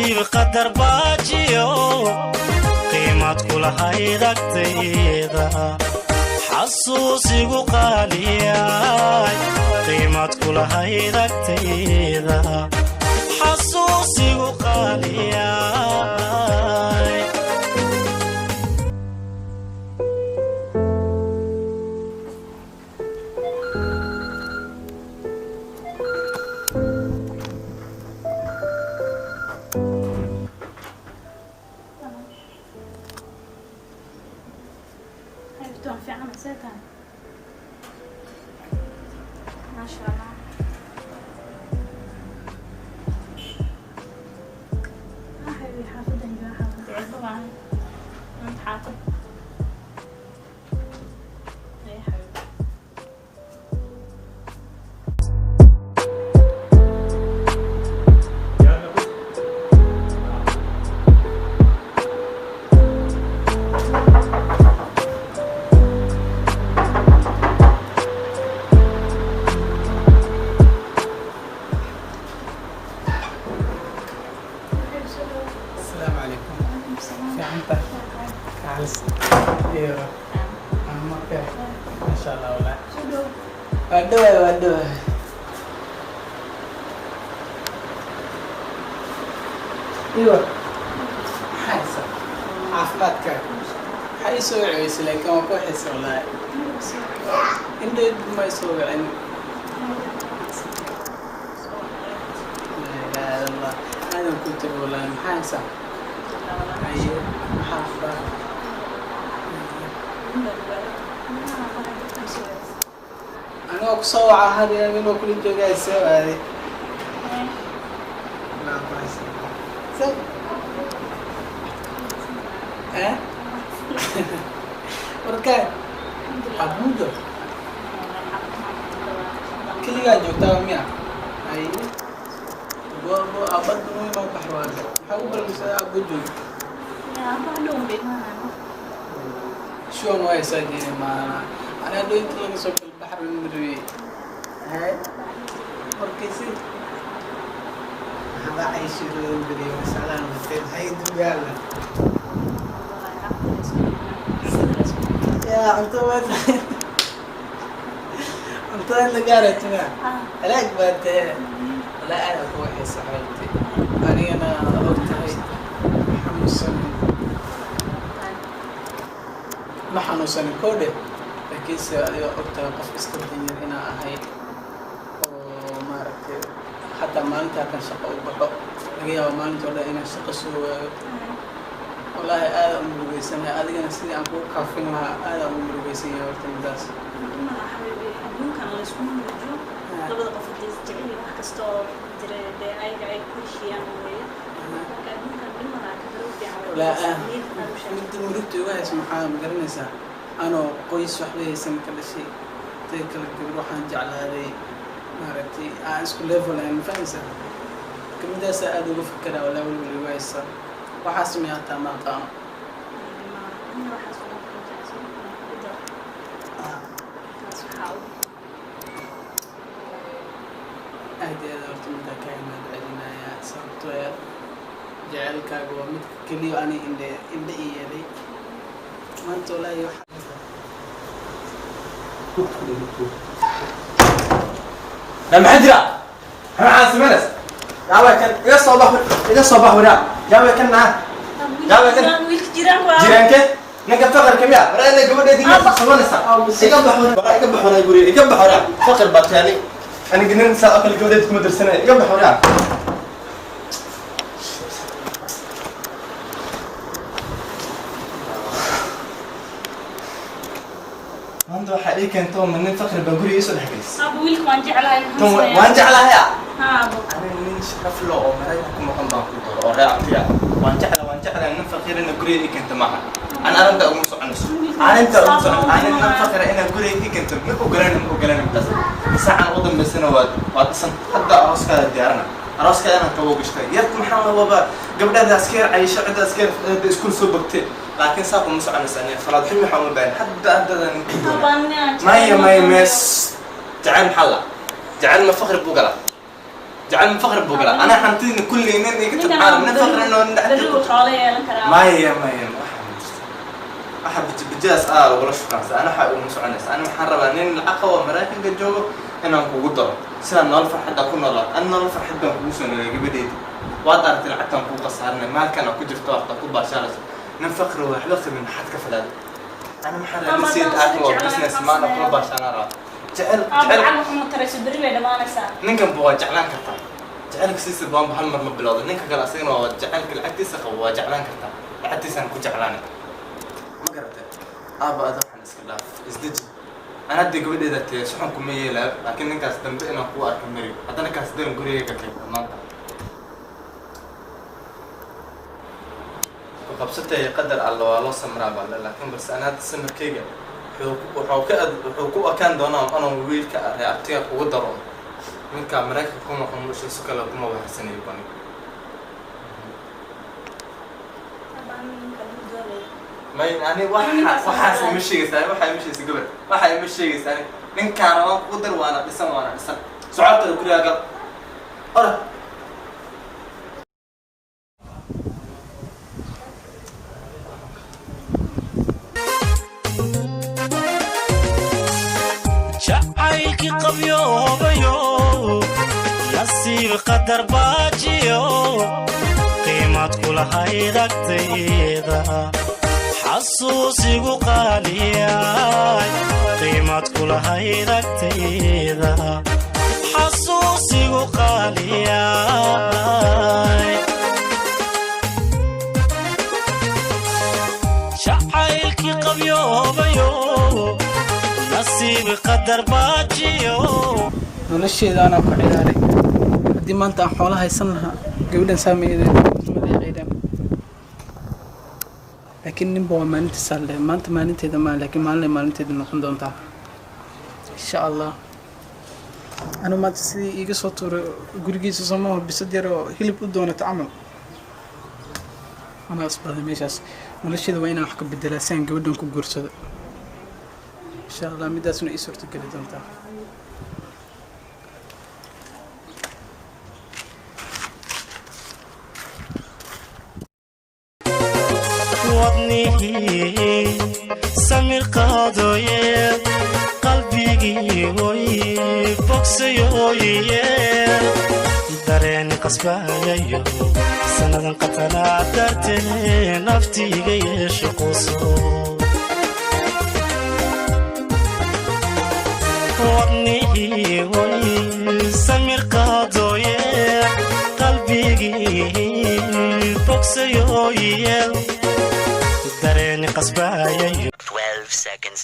Nasiib qadar baajiyo, qiimad kulahayd agtayda, xasuusigu qaaliyay. Qiimad kulahayd agtayda, xasuusigu qaaliyay. Xaybtu waan fiicana, see tahay? Maasha Allah. Xabibi, xaafadan jooga, xaafadda cidlo waaye maanta, xaafad. Ay xabibi. Xabibi, soo dhawow. Asalaamu calaykum. Calaykum salaam. Fiicanta? Kaalis iyo marka, maasha Allah, walaa. Soo dhawow. Waa dhawaay, waa dhawaay. Iyo maxaa haysaa? Caafimaadkaaga maxaa ii soo wici laakiin waan ku xiisa walaahi. Indhayd ma soo wicin. Laa ilaaha illa Allah. Aadan ku tago walaahi. Maxaa haysaa? Haye, maxaa akhbaar? Anigoo kusoo waca hadiya inuu kula joogaa, soo aaday. Laa ku haysa. So eh warkaa abudo keligaa joogtaa miya? Haye, goormo abadda muhiim oo baxwaan maxaa u balmisaa abo joog shuwan waa haysaa jeeni maana anaa dho inta laga soo galo baxri marwe. Haye, warkaysi maxaa cayshiroon beriyo masalaan watay? Maxay dugaala yaa cunto waa cuntada la gaaraytuna halaag baa tahe. Walaa aad kuga xiisa xabiibti, anigana og tahay xanuunsanin, ma xanuunsanin koodhe, laakiinse adiga og tahay qof iska danyar inaa ahay oo maaragtay hataa maalinta hataan shaqo u baxo laga yaabo maalinta oo dhan inaan shaqo soo waayo. Wallaahi aada u murugeysanahay, adigana sidii aan kugu kaafin lahaa aada ugu murugeysan yahay horta midaas. Adduunkan layskuma murujo. Labada qof hadday isjecel yihiin, wax kasta oo jira dee ayaga ay ku heshiiyaan weeye. Marka adduunkan dhimana ka daro fiican. Walaa ah midda murugta igu haysa maxaa ma garanaysaa? Anoo qoys waxba haysan ka dhashay, tay kale gabar waxaan jeclaaday maaragtay aan isku level ahayn, ma fahmaysaa? Marka midaasaa aada uga fekeraa walaa, welwel igu haysa. Waxaa sameeya hataa ma aqaano. Waxaas oo dhan jecel taas waxaa ugu Aad iyo aad horta middaa kaa imaad celinayaa, sababtoo ah jaceylkaaga waa mid keliya ani indhe indhe i yeelay maanta walaahi. Waxaa لا ما حد انا عايز منس يا كان iga soo bax, iga soo bax waraa. Jaaway kan naa, jaaway kan. Wiilka jiraan waa. Jiraanke ninka faqirka miya? Waraa ina gabadheedii miyaa samanaysa? Iga bax waraa, iga bax waraa guriga, iga bax waraa. Faqir baa taani, aniga nin saa oo kale gabadheed kuma dirsanaya. Iga bax waraa. Maanta waxaa ii keento ma nin faqri baa guriga iisoo dhex gelisay? Aabo, wiilka waan jeclahay, maxaan Tan sameeyaa? waan jeclahay. Ha aabo. Aniga nin sharaf leh oo Maraykan ku maqan baan ku daro oo reer abtiya. Waan jecla, waan jeclahay. Nin faqiirina guriga ii keento maaha. An arrinta uguma soconayso, arrinta uguma soconayso. Ani nin faqira inaa guriga ii keento ma ogolaan, ma ogolaan midaas. Saacan ugu dambaysana waad waad dhisan hadda arooskaada diyaarana, arooskaada inaan kabo gashtay yarta. Maxaa waba gabdhaada askar cayisho cidda askar iskuul soo bogtay, laakiin saa kuma soconaysa. Aniga falaad xumi waxaan uma baahan hadda haddada ninka Aabo, aniga aan jeclahay. Maya, maya, mes jacayl maxaa la jacayl ma faqri buu galaa? Jacayl ma faqri buu galaa? Anaa hantidina kulli nin iga tabcaana, nin faqri inoo Berri uu xoolo yeelan karaa. Maya, maya, waxa bijabijadaas aa lagula shukaansa. Ana waxaa iguma soconaysa. Ana waxaan rabaa nin lacag qabo oo Maraykanka joogo inaan kugu daro, sidaan nolol farxadda ku noolaad. Ana nolol farxad baan kugu soo noolay gabadheydi. Waad aragtay lacagtaan kugu khasaarinay, maalkan aa ku jirto, waxta ku baashaalayso. Nin faqri oo waxba qabin maxaad ka filaad? Ana maxaan rabaa nin sayid aad oo business man oo kula baashaalaan rabaa. Jecel, Aaba, jecel. Lacag waxuma tarayso, berri bay dhammaanaysaa. Ninkan bu waa jeclaan kartaa. Jecelka siisa baanba hal mar ma bilowda. Ninka kale asagana waa jecelka lacagtiisa qabo, waa jeclaan kartaa, lacagtiisaan ku jeclaanay. Ma garatay, aaba? Ada waxaan iska dhaaf, isdeji. Ana hadda gabadheeda tee suxun kuma yeelaayo, laakiin ninkaas dambe inaan kugu arka mari. Haddana kaas dan gurigayga keenta maanta ku qabsatay. Qadar Alla waa loo samraa baa le, laakiin balse ana hadda samirkayga wuxuu ku ekaan doonaa anoo wiilka ree abtiga kugu daro, ninka Maraykanka ku noqon musha si kale kuma waharsanayo bani. Aaba, aniga ninkan ma doonayo. May, ani waxa waxaas ima sheegaysaa, waxa ima sheegaysa gabar, waxa ima sheegaysaa. Ani ninkaana waan kugu dar, waana dhisan, waana dhisan. Socotada gurigaa gal, orod. Jacaylkii qabyoobayo, nasiib qadar baajiyo, qiimad kulahayd agtayda, xasuusigu qaaliyay. Qiimad kulahayd agtayda, xasuusigu qaaliyay. Jacaylkii qabyoobayo, nasiib qadar baajiyo. Nolosheeda anaa ku ciyaaray. Haddii maanta aan xoolo haysan lahaa, gabadhan saameeyada madaxeydhan. Laakiin ninba waa maalintiisaa le. Maanta maalinteeda maa, laakiin maalinay maalinteeda noqon doontaa, insha Allah. Anu maanta sidii iiga soo tuuray gurigiisa somaho, bisad yar oo hilib u doonata camal anaa isbaday meeshaas. Nolosheeda waa inaan wax ka bedelaa si aan gabadhan ku guursado, insha Allah. Midaasna ii suurtageli doontaa. Wadnihii samir qaadoye, qalbigii oy bogsayoye, dareen qasbayayo sannadan qatanaa dartee naftiiga yeesho quso. Wadnihii oy samir qaadoye, qalbigii bogsayoye, dareeni qasbayayo. 12 seconds.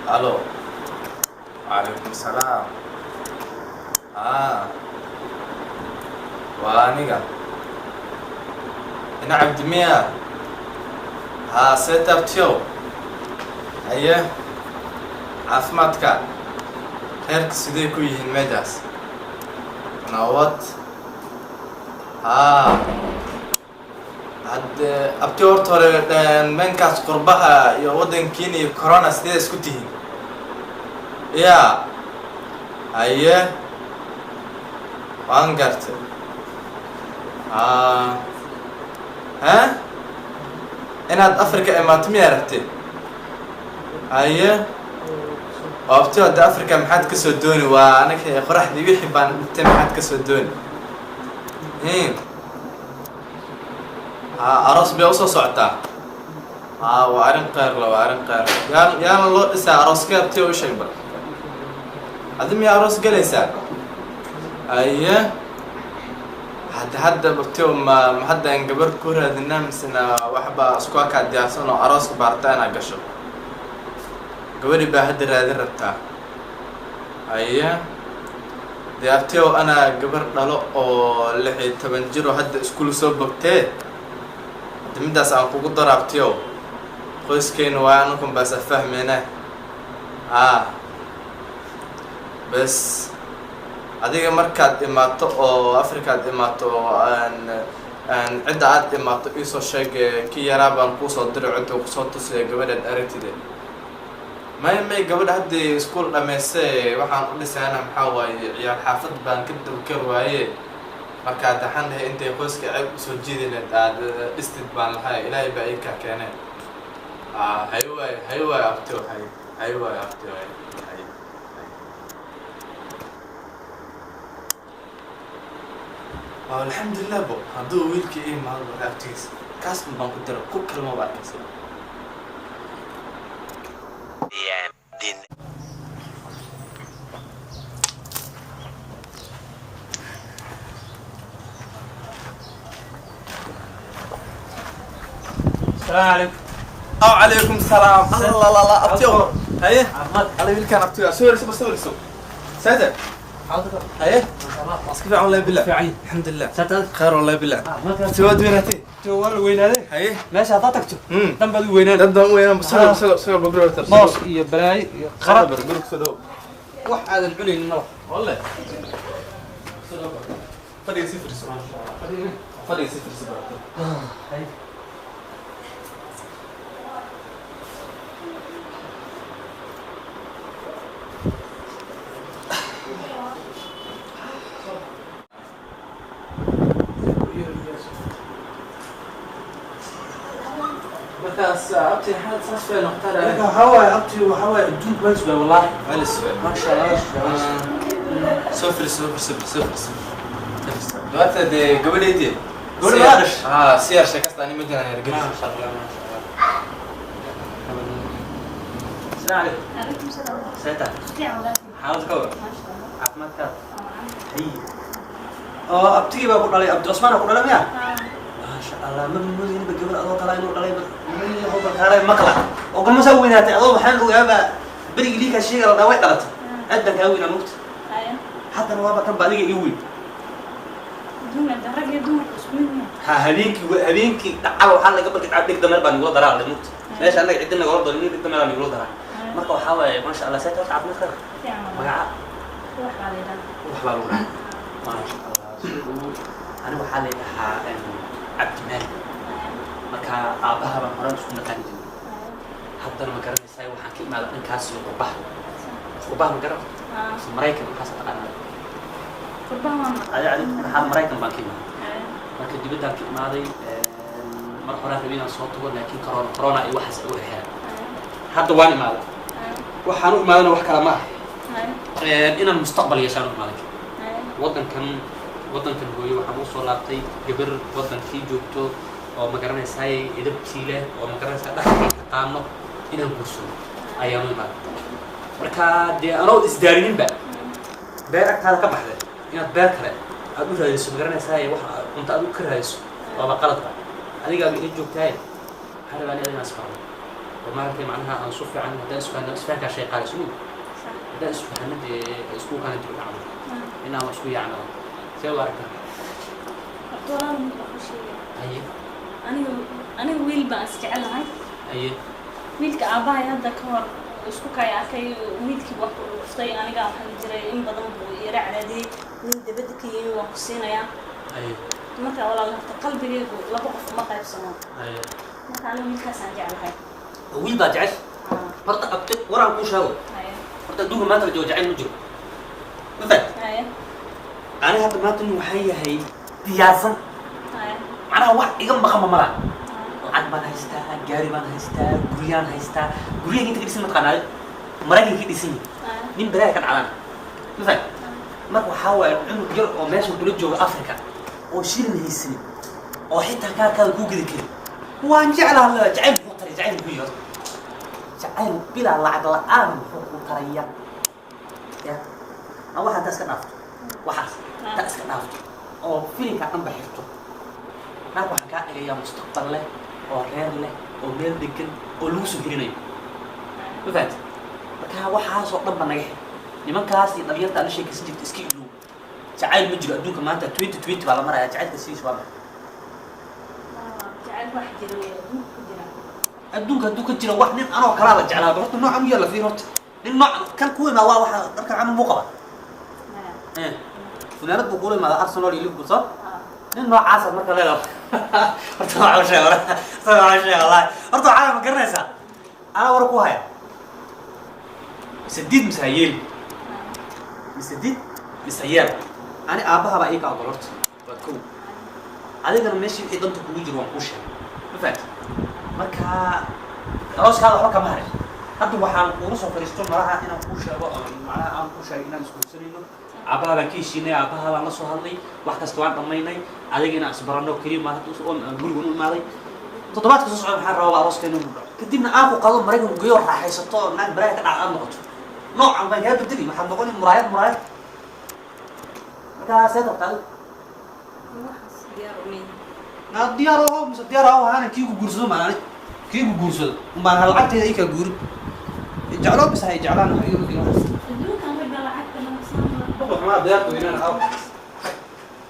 Alo, calaykum salaam. Waa aniga ina Cabdi miya? Haa, see taabtiyow? Haye, caafimaadka reerka sidee ku yihiin meeshaas? Nabad? Haa, hadde abti, horta hore meenkaas qurbaha iyo waddankiina iyo corona sidee isku tihiin ya? Haye, waan gartay. Haa, he, inaad Africa imaato miyaa rabtay? Haye, oo abti, hadda Africa maxaad kasoo dooni? Waa anaga qoraxdii wixii baan dhintay, maxaad kasoo dooni? Ha, aroos bay usoo socotaa. Ha, waa arrin kheyr la, waa arrin kheyr. Yaa yaana loo dhisaa arooska, abti? U sheeg bal. Adi miyaa aroos galaysaa? Haye, hadda abtio, ma hadda aan gabar ku raadinaa misena waxbaa isku akaa diyaarsan oo arooska baartaa inaad gasho? Gabadhi baa hadda raadin rabtaa. Haye, dee abtiow, anaa gabar dhalo oo 16 jir oo hadda iskuul soo bogtee. Hadda middaas aan kugu daro, abtiow. Qoyskeena waa anukun baasa fahmeyna. Haa, bes adiga markaad imaato oo Afrikaad imaato oo aan Cidda aad imaato iisoo sheeg, kii yaraa baan kuusoo diray, cidda kusoo tusaya gabadhaad aragtide. May may, gabadha haddii iskuul dhammaystay waxaan u dhisayana maxaa waaye, ciyaal xaafad baan ka dabkar waaye. Marka waxaan dhahay intay qoyska ceeb usoo jiidi lahayd aad dhistid baan lahay. Ilaahay baa ii kaa keenay. Hay waay, hay waay abtio, hay hay waay abtio, hay hay. Alxamdulilah bo, hadduu wiilkii ii imaado marka abtigiis kaas un baan ku dira, ku kalmaba arkaysa. السلام عليكم. وعليكم السلام. الله الله الله، abtiyo, haye. عافمad. Alla wiilkaan abtiyo, soo warso, soo warso saada. Haye, iska fiican wallahi billah. fiican. Alxamdulilah. Saad. Khayr wallahi billah. Caafimaadka. Abtiyo, waad weynaatay. Waa la weynaaday. Haye. Meesha haddaad tagto dan baad u weynaan. Dad baan u weynaan. Soo soo soo guriga. Moos iyo balaayo iyo qarab qarab guriga soo dhow. Wax aadan cunaynin mala. Wallahi fadhiga si firiso, fadhiga si firiso. Haye. Markaas abti xaalad saas bay noqotaa. Marka waxaa waaye abti, waxaa waaye adduunka waa iswaay wallaahi. Waa la iswaay. Maasha Allah, waa la iswaay. Soo firiso, soo firiso, soo firiso. Gabarta dee gabadhaydii. Gabadha waa dhashay? Haa, si yar sheekasta ani ma jiraan yar geli. Maasha Allah, maasha Allah. السلام عليكم. عليكم السلام. سيدة. fiican wallaahi. Xaalad ka war? Maasha Allah. Caafimaadkaada. Haye, oo abtigii baa ku dhalay, Abdi Cusmaan ku dhalay miya? Maasha Allah, ma moodayninba gabar adoo kala inuu dhalay. Kaalay maqla oo galmasaa weynaatay adoo. Waxaan ogaaba berigii liikaa sheega la dhaa way dhalatay, aad baan kaa weynaa mugta. Haya. Haddana waaba tan ba adiga ii weyn. Dumarka, rag iyo dumarka isku mid miya? Ha, habeenkii habeenkii dhacaba waxaa laga barkay dhig dameer baa nigula daraa la mugta. Meesha annaga ciddi nagala daro, nin dhig dameer baa nigula daraa. Marka waxaa waaye, maasha Allah, sayta horta caafimaadkaaga? Fiican wallaahi. Magaca? Wax baa la yidhaahdaa. Wax baa lagu dhahaa, maasha Allah. Soo dhawow. Aniga waxaa la yidhahaa Cabdimaalik. Marka aabbaha baan horaan isku naqaani jirnay. Haddana ma garanaysaa, waxaan ka imaada dhankaas iyo qurbaha. Qurbaha ma garan? Maraykan waxaas taqaanaa? Qurbaha waan. Adi adi maxaa, Maraykan baan ka imaaday. Marka dibaddaan ka imaaday, mar horaan rabay inaan soo tago, laakiin corona corona iyo waxaas ay u xirxireen. Hadda waan imaaday. Waxaan u imaadana wax kale ma aha, inaan mustaqbal yeeshaan u imaaday waddankan. Waddankan hooyo waxaan usoo laabtay gabar waddankii joogto oo ma garanaysaay edabtii leh oo ma garanaysaa dhaqankii taqaano inaan guursado ayaan u imaaday. Marka dee anoo isdaarininba beer agtaada ka baxday inaad beer kale aad u raadiso, ma garanaysaay, wax cunto aad u ka raadiso waaba qaladba. Adigaaba ila joogtaay, waxaan rabaa aniga inaan isfahmo oo maaragtay macnaha aan su fiican haddaan isfahno, isfahankaa shay qaaliso mug. Haddaan isfahno dee isku kana dib u dhacdo inaan isku yaacno. See u aragtaa? Horta walaal, mid baan ku sheegaya. Haye. Aniga wiil baan isjecelahay. Haye. Wiilka aabbahay hadda ka hor isku kay arkay, wiilkii wax ku dhuftay. Aniga waxaan jiray in badan buu ira cadaadiyey, nin dabadda ka yimi waan ku siinayaa. Haye. Marka walaal, horta qalbigaygu laba qof uma qaybsamo. Haye. Marka aniga wiilkaasaan jeclahay. Wiil baa jecel? Horta abti, waraan kuu sheego. Haye. Horta adduunka maanta la joogo jacayl ma jiro, ma fahat? Haye. Aniga hadda maanta nin waxaan yahay diyaarsan. Haye. Macnaha wax iga maqan ma malaa. Lacag baan haystaa, gaari baan haystaa, guryaan haystaa. Guryaha inta ka dhisan mataqaanaa? Maraykanka ka dhisan yihin. Haye. Nin balaaya ka dhacdaan, ma fahat? Marka waxaa waaye cunug yar oo meesha kula jooga Africa oo shilin haysanin oo xitaa kaarkaada kuu gedi karin waan jeclaa la jacayl muxuu taray? Jacayl muxuu yahay? Jacayl bilaa lacag la-aan muxuu kuu taraya? Ya ama waxaa taa iska dhaafto, waxaas taa iska dhaafto oo filinka dhanba xirto. Naag waxaan kaa dhigayaa mustaqbal leh oo reer leh oo meel degan oo lagu soo hirinayo, ma fahanti? Marka waxaasoo dhan ba naga xir. Nimankaas iyo dhalinyarta aad la sheekaysan jirta iska ilow. Jacayl ma jiro adduunka maanta, 2020 baa la marayaa. Jacaylka sidiisa waa maxay? Jacayl wax jira wey, adduunka ku jira. Adduunka hadduu ka jira wax nin anoo kalaa la jeclaado, horta noocan u yaalla fiir. Horta nin nooc kan ku imaa waa waxa dharkan camal muu qaba? Maya. Funaanad buu kula imaadaa Arsenal iyo Liverpool, soo nin noocaasaad marka leedahay. Horta waxaa sheeg, horta waxaa sheeg, wallahi horta waxaa ma garanaysaa, anaa war ku haya. Mise diid mise ha yeeli, mise diid mise yeel. Ani aabbaha baa ii ka ogol. Horta waa kow, adigana meeshii wixii danta kugu jiro waan kuu sheegay, ma fahamti? Marka arooskaada waxba kama harin. Hadda waxaan kuula soo fadhiisto malaha inaan kuu sheego oo macnaha aan kuu sheego inaan isguursanayno. Aabbaha baan ka heshiinay, aabbaha baan la soo hadlay, wax kasta waan dhammaynay. Adiga inaan isbaranno keliya maa hadda gurigan u imaaday. Toddobaadka soo socda waxaan rabaa arooska inuu dhaco, kadibna aan ku qado Maraykanku geeyo, raaxaysato oo naag baraaya ka dhaca aad noqoto. Noocan baan kaa bedeli, waxaad noqoni muraayad, muraayad. Markaa see rabta adigu? Waxaas diyaar u leeyahay. Naa diyaar aho mise diyaar aho ahaana, kii ku guursado maan ani kii ku guursado umbaan ha lacagteeda ii kaa guurin. Jecloo bis hay jeclaan wax iga iga. Adduunkan ragga lacagta leh masaanba. Xumaa diyaarka weynaan aw.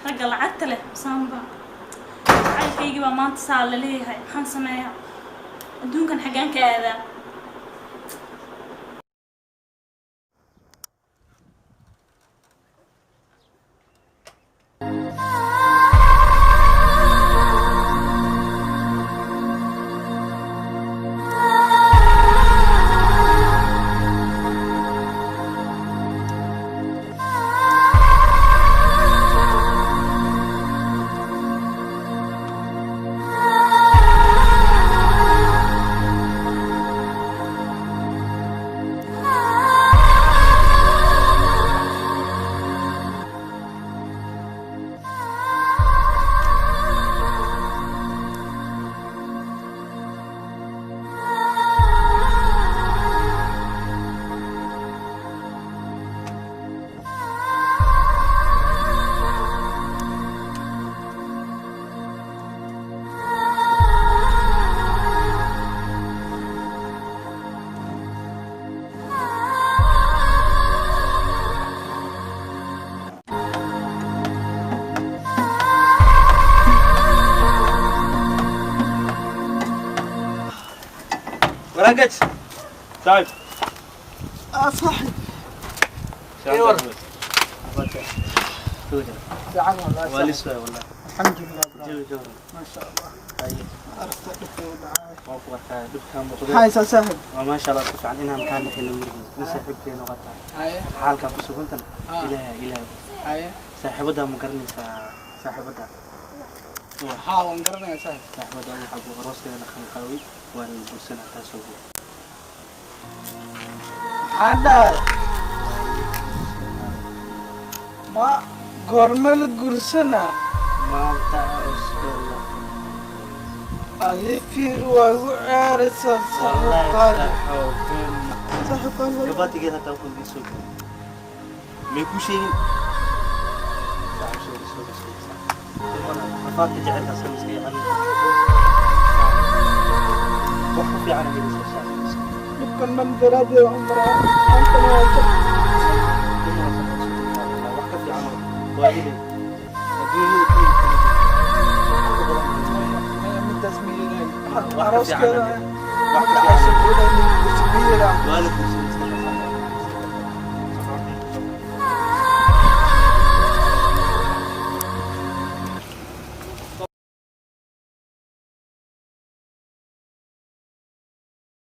Ragga lacagta leh masaanba. Jacaylkaygii baa maanta saa la leeyahay. Maxaan sameeyaa? Adduunkan xaggaan ka aadaa? Waraagaj saaxib. Ah, saaxib. إيه ورا. Fiican wallahi. Waa lis waay wallahi. Alxamdulilah bro. Jawi jawi. Ma sha Allah. Aragta dhibka u dhacay. Waan ku arkaa dhibkaa muuqday. Maxaa haysaa, saaxib? Waa maasha Allah, si fiican inaan kaa nixino murgi in saaxiibkeena noqotaa. Haye. Xaalkaa ku sugantan. Ah. Ilaahay ilaahay. Haye. Saaxiibadaa ma garanaysaa saaxiibada? Haa, waan garanayaa, saaxib. Saaxiibada waxaa ku arooskeeda la qanqaaway, waana la guursanaa, taasoo guur. Maxaa dhahay? Ma goorme la guursanaa? Maanta arooskeeda. Adi fiir, waa igu ceeraysaa, saaxib qaali. Saaxib qaali. Gabaatigeed hataa wuxuu idiin soo gaaray may kuu sheegin, saaxiib. Sorry, sorry, sorry, saaxiib. Rafaadka jecelkaas iska yaqaan wax ku fiican helaysaa, saaxiib. Dhibkan man daraaddeed u maraa maantana waa ka wax ka fiican waa helay adduunyada keliya kama jiro. Maya, midaas ma yeelayo. Wax ka Arooskeeda fiican ma dhacayso, gabadha in la guurso ma yeelaa. Waa la guursanaa.